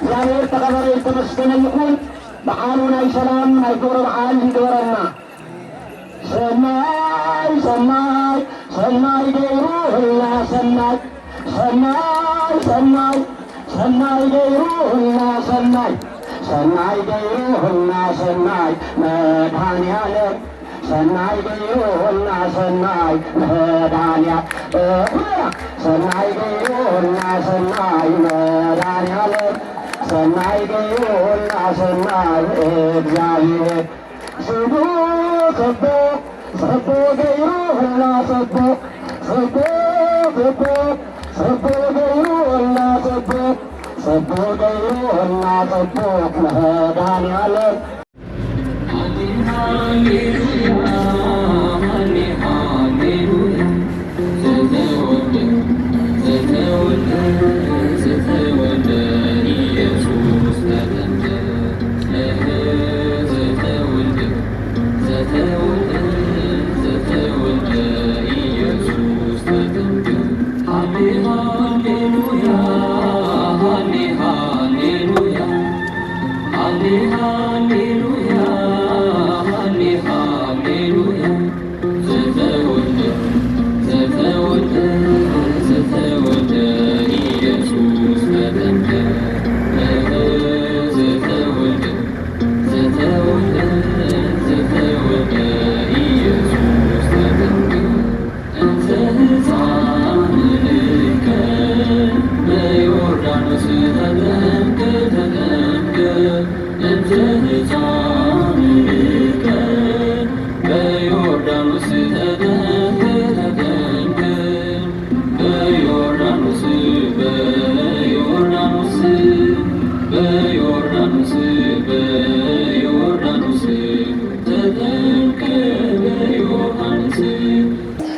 እግዚኣብሔር ተቐበረ ዝተመስገነ ይኹን። በዓሉ ናይ ሰላም ናይ ፍቕሪ በዓል ይግበረና። ሰናይ ሰናይ ሰናይ ገይሩ ህልና ሰናይ ሰናይ ሰናይ ሰናይ ገይሩ ህልና ሰናይ ሰናይ ገይሩ ህልና ሰናይ መድኃኔዓለም ሰናይ ገይሩልና ሰናይ መድኃኒያ-፣ እ፣ ኩለና ሰናይ ገይሩልና ሰናይ መድኃኒዓለም ሰናይ ገይሩልና ሰናይ እግዚኣብሔር ስሙ ጽቡቕ ጽቡቕ ገይሩልና ጽቡቕ ጽቡቕ ጽቡቕ ጽቡቕ ገይሩልና ጽቡቕ ጽቡቕ ገይሩልና ጽቡቕ መድኃኒዓለም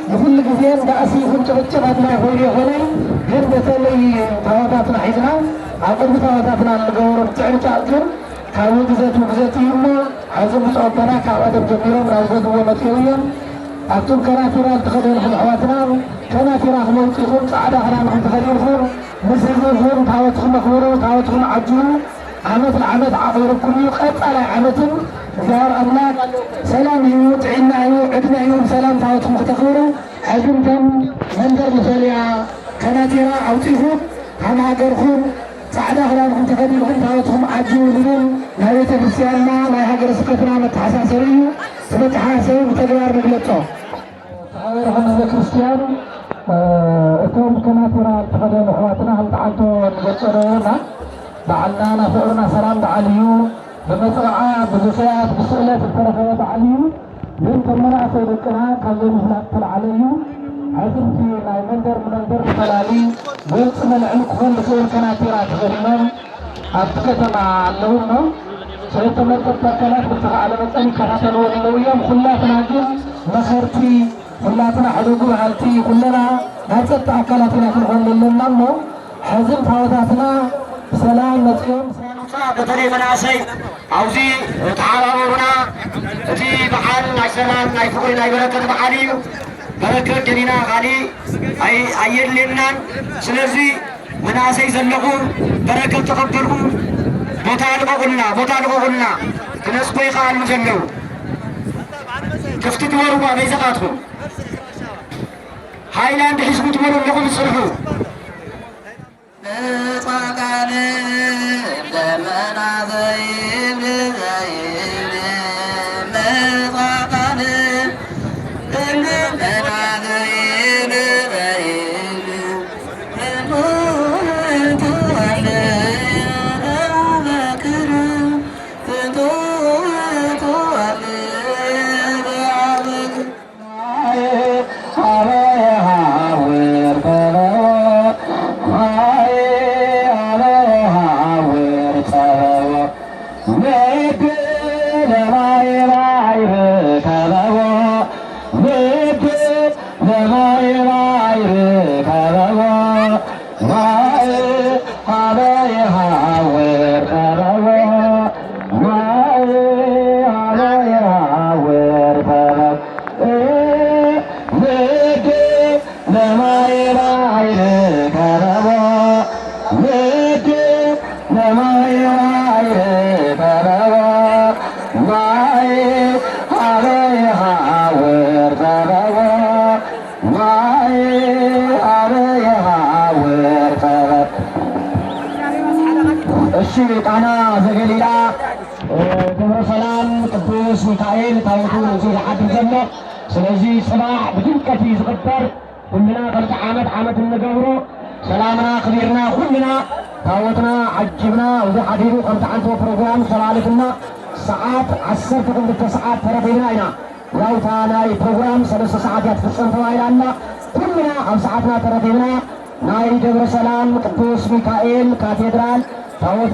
ንኹሉ ግዜ ባእሲ ይኹን ጭቕጭቕ ኣድላይ ኮይኑ ይኾነን፣ ግን በተለይ ታቦታትና ሒዝና ኣብ ቅድሚ ታቦታትና እንገብሮ ምትዕንቃቕ ግን ካብ ውግዘት ውግዘት እዩ እሞ፣ ሕዚ ብፁዕ ኣቦና ካብ ቀደም ጀሚሮም ናብ ዘድዎ መፅኡ እዮም። ኣቱም ከናቲራ ዝተኸደንኹም ኣሕዋትና፣ ከናቲራኹም ኣውፂኹም ፃዕዳ ክዳንኹም ተኸዲንኩም ምስ ህዝብኹም ታቦትኹም ኣኽብሩ፣ ታቦትኹም ዓጅቡ። ዓመት ንዓመት ዓቒሩኩም እዩ። ቀፃላይ ዓመትን እግዚኣብሔር ኣምላክ ሰላም እዩ፣ ጥዕና እዩ፣ ዕድመ እዩ፣ ብሰላም ታቦትኩም ክተኽብሩ። ሕዚ እቶም መንደር መሰልያ ከናቲራ ኣውፂኹም ከም ሃገርኩም ጻዕዳ ክዳንኩም ተኸዲንኩም ታቦትኩም ዓጅቡ ዝብል ናይ ቤተ ክርስቲያንና ናይ ሃገረ ስብከትና መተሓሳሰሪ እዩ። እቲ መተሓሳሰሪ ብተግባር ንግለጾ። ተሓባበርኩም ህዝበ ክርስቲያን፣ እ፣ እቶም ከናቲራ ዝተኸደኑ ኣሕዋትና ከም ጠዓንቶ ንገልጾ ነበርና። በዓልና ናይ ፍቕርና ሰላም በዓል እዩ። ብመጸውዓ፣ ብዝኽያት፣ ብስእለት ዝተረኸበ በዓል እዩ። ግን ከም መናእሰይ ደቅና ካብ ዘይምፍላጥ ዝተለዓለ እዩ። ሕዚ እቲ ናይ መንደር ንመንደር ፈላሊ ጎንፂ መልዕሊ ክኾን ዝኽእል ከናቲራ ተኸዲኖም ኣብቲ ከተማ ኣለዉ እሞ፣ ስለተመርጠቲ ኣካላት ብዝተኻእለ መጠን ይከታተልዎ ዘለዉ እዮም። ኩላትና ግን መኸርቲ፣ ኩላትና ሕደጉ በሃልቲ፣ ኩለና ናይ ጸጥታ ኣካላት ኢና ክንኾን ዘለና እሞ፣ ሕዚ ታቦታትና ብሰላም መጺኦም። በተለይ መናእሰይ ኣብዚ ተሓባበሩና። እቲ በዓል ናይ ሰላም፣ ናይ ፍቕሪ፣ ናይ በረከት በዓል እዩ። በረከት ደሊና ካሊእ ኣይ-፣ ኣየድልየናን። ስለዚ መናእሰይ ዘለኹም በረከት ተቐበልኩም። ቦታ ልቐቑልና፣ ቦታ ልቐቑልና። ክነስኮ ይኸኣሉ ዘለዉ ክፍቲ ትበሩ በይዛኻትኩም። ሃይላንድ ሒዝኩም ትበሉ ኣለኹም፣ ጽንሑ። ሰማይ ራእየ ተረወ ማይ ኣበይ ሃወር ተረወ ማይ ኣበይ ሃወር ተረወ። እሺ፣ ቃና ዘገሊላ ደብረ ሰላም ቅዱስ ሚካኤል ታቦቱ እዚ ዝሓድር ዘሎ። ስለዚ ጽባሕ ብድምቀት እዩ ዝኽበር። ኩልና ከምቲ ዓመት ዓመት እንገብሮ ሰላምና ክቢርና ኩልና ታቦትና ዓጅብና እዚ ሓዲሩ ከምቲ ዓንቶ ፕሮግራም ተባልትና ሰዓት ዓሰርተ ክልተ ሰዓት ተረኺብና ኢና። ያውታ ናይ ፕሮግራም ሰለስተ ሰዓት እያ ትፍጸም ተባሂላ ኣላ። ኩልና ኣብ ሰዓትና ተረኺብና ናይ ደብረ ሰላም ቅዱስ ሚካኤል ካቴድራል ታቦት